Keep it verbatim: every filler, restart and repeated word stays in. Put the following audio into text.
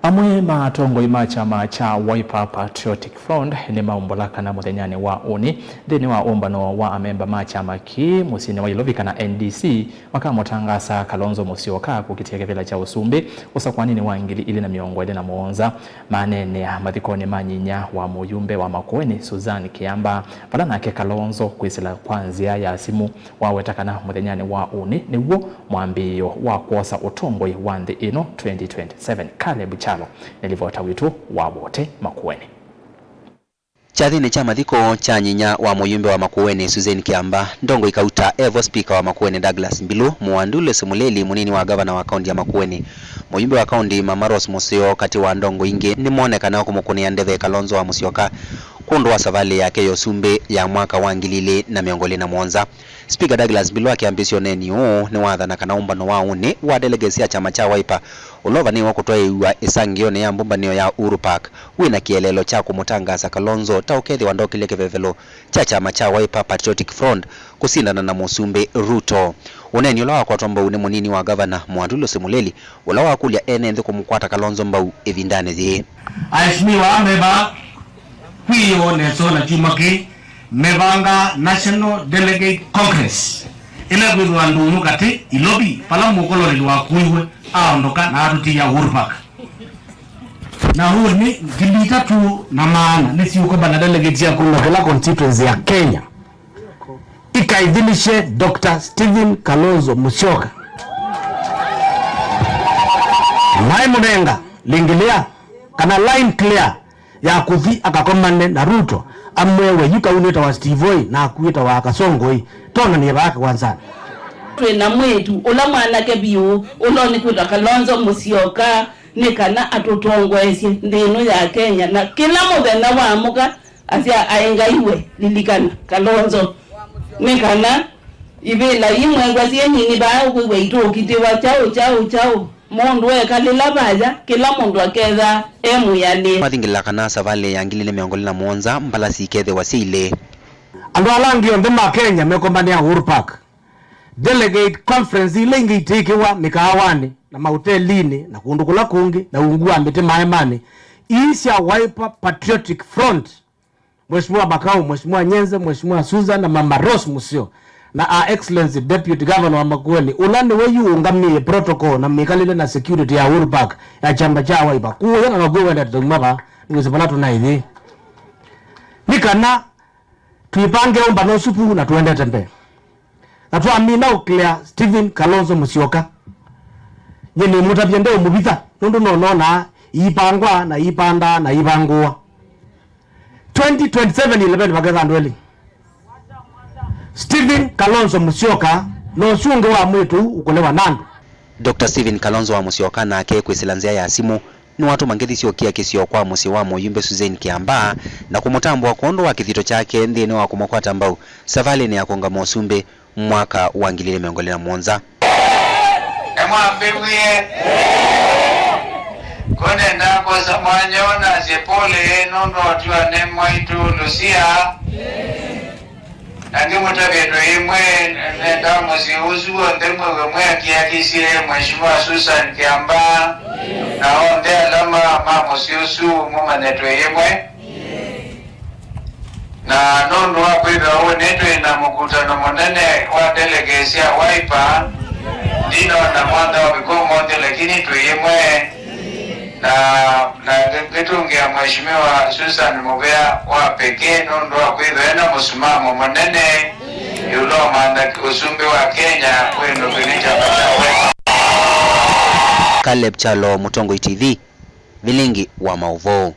Amwe ma atongoi ma kyama kya Wiper Patriotic Front nĩmaumbũla kana mũthenyanĩ wa ũnĩ, nthĩnĩ wa ũmbano wa amemba ma kyama kĩĩ mũsyĩnĩ wa Nairobi kana N D C, makamũtangaasa Kalonzo Musyoka kũkitĩa kĩvĩla kya ũsumbĩ ũsakũaninĩ wa ngili ilĩ na mĩongo ĩlĩ na mũonza. Maneenea mathikonĩ ma nyinya wa mũyumbe wa Makueni, Susan Kiamba, vala nake Kalonzo kwĩsĩla kwa nzĩa ya simũ waweta kana mũthenyanĩ wa ũnĩ nĩw'o mwambĩĩo wa kwosa ũtongoi wa nthĩ ĩno twenty twenty-seven. Caleb Kyalo nĩ livota witũ wa Wote Makueni. Kyathĩnĩ kya mathiko kya nyinya wa mũyumbe wa Makueni, Susan Kiamba, ndongoi kauta evo spika wa Makueni, Douglas Mbilu, Mwandulũ Simuleli, mũnini wa gavana wa kaunti ya Makueni, mũyumbe wa kaunti, Mama Rose Museo, katĩ wa ndongoi ingĩ nĩmoonekana kũmũkũnĩa ndeve Kalonzo wa Musyoka kwondũ wa savalĩ yake ya ũsumbĩ ya mwaka wa ngili ilĩ na mĩongo ĩlĩ na mũonza. Spika Douglas Mbilu akĩambĩĩsya ũneeni ũũ nĩwathana kana ũmbano wa ũnĩ wa delegates ya kyama kya Wiper ũla ũvanĩĩwe kũtwaĩĩw'a ĩsangĩonĩ ya mbũmbanĩo ya Uhuru Park wĩ na kĩeleelo kya kũmũtangaasa Kalonzo ta ũkethĩwa ndokĩlye kĩvevelo kya kyama kya Wiper Patriotic Front kũsindana na Mũsumbĩ Ruto. Ũneeni ũla wakwatwa mbau nĩ mũnini wa gavana, Mwandulũ Simuleli, ũla wakũlya ene nthĩ kũmũkwata Kalonzo mbau ĩvindanĩ yĩĩ. Aheshimiwa amemba, kwĩyĩwa nesa na kyumwa kĩĩ, mevanga National Delegate Congress, ĩla ĩkwĩthĩwa ndũnyũ katĩ Ilovi, vala mũkoloneli wakuiwe aondoka na atũtia Uhuru Park. Na ũũ nĩ ngili itatũ na maana nĩsiũkomba na delegates ya kuma kĩla constituency ya Kenya ikaithilishe Doctor Stephen Kalonzo Musyoka. Maimũnenga lĩngĩlĩa kana line clear ya kũthi akakomane na Ruto, amwĩwe yu kau nĩtawa Steve Oi na aku wĩtawa Kasongo Oi, tonanĩe vaa kĩwanzanĩ. Twĩ na mwĩĩtu ũla mwanake vyũ ũla nĩ kwĩtwa Kalonzo Musyoka, nĩ kana atũtongoesye nthĩ ĩno ya Kenya, na kĩla mũthenya waamũka asya aĩ Ngai we, lilikana Kalonzo, nĩ kana ivĩla imwengwa syĩ nini vaa ũkwĩw'a itũũkitĩwa kyaũ kyaũ kyaũ. Mũndũ ekalĩla vaya, kĩla mũndũ akethaa e mwĩanĩe. Mathingĩla kana savalĩ ya ngili ilĩ mĩongo ĩlĩ na mũonza mbalasi ikethĩwa syailĩ. Andũ ala angĩ onthe ma Kenya mekombanĩa Uhuru Park. Delegate conference ila ingĩ itĩkĩwa mĩkaawanĩ na maũtelinĩ na kũndũ kũla kũngĩ na ungu wa mĩtĩ maemanĩ. Ii sya Wiper Patriotic Front. Mheshimiwa Makau, Mheshimiwa Nyenze, Mheshimiwa Susan na Mama Rose Museo, na Her Excellency Deputy Governor wa Makueni, ũla nĩwe yu ũngamĩe protocol na mĩkalĩle na security ya Uhuru Park ya kyama kya Wiper. Kũũya na nokw'o wendete tauma va, nĩwĩsĩ vala tũnaĩthĩ. Nĩ kana twĩpange ũmbano ũsu vu na tũendete mbee. Na twamina ũclear Stephen Kalonzo Musyoka, nyie nĩmũtavya ndeũmũvitha, nũndũ nononaa iipangwa na iipandaa na iivangũwa. Twenty twenty-seven eleven vaketha andũ elĩ. Stephen Kalonzo Musyoka na ũsu ũngĩ wa mwĩĩtu ũkũlewa na andũ. Doctor Stephen Kalonzo wa Musyoka nake kwĩsĩla nzĩa ya simũ nĩwatũma ngĩthi syũkĩa kĩsio kwa mũsyĩ wa mũyumbe Susan Kiamba na kũmũtambũa kwondũ wa kĩthito kyake nthĩnĩ wa kũmũkwata mbau savalĩnĩ ya kũũngama ũsumbĩ mwaka wa ngili ilĩ mĩongo ĩlĩ na mũonza. Nĩmwambĩw'ie? Kũnenda kwosa mwanya ũũ nasye pole nũndũ wa ũtw'ane mwaitũ Lucia. Na ngĩmũtavya twĩ ĩmwe, nendaa mũsyĩ ũsu w'onthe mwĩw'e mwĩakĩakĩsye Mheshimiwa Susan Kiamba, na onthe ala ma, ma mũsyĩ ũsu mũmanye twĩ ĩmwe. Na nũndũ wa kwĩthĩwa ũnĩ twĩ na mũkutano mũnene wa delegates sya Wiper, ndinona mwanya wa ũviko ũmũnthĩ, lakini twĩ ĩmwe. Na, na ngĩtũngĩa Mheshimiwa Susan mũvea wa pekee nũndũ wa kwĩthĩwa ena mũsimamo mũnene ĩũlũ wa mantha ũsumbĩ wa Kenya wĩ nũthĩnĩ kyama kya Wiper. Caleb Kyalo, Mũtongoi T V, vilingi wa maũvoo.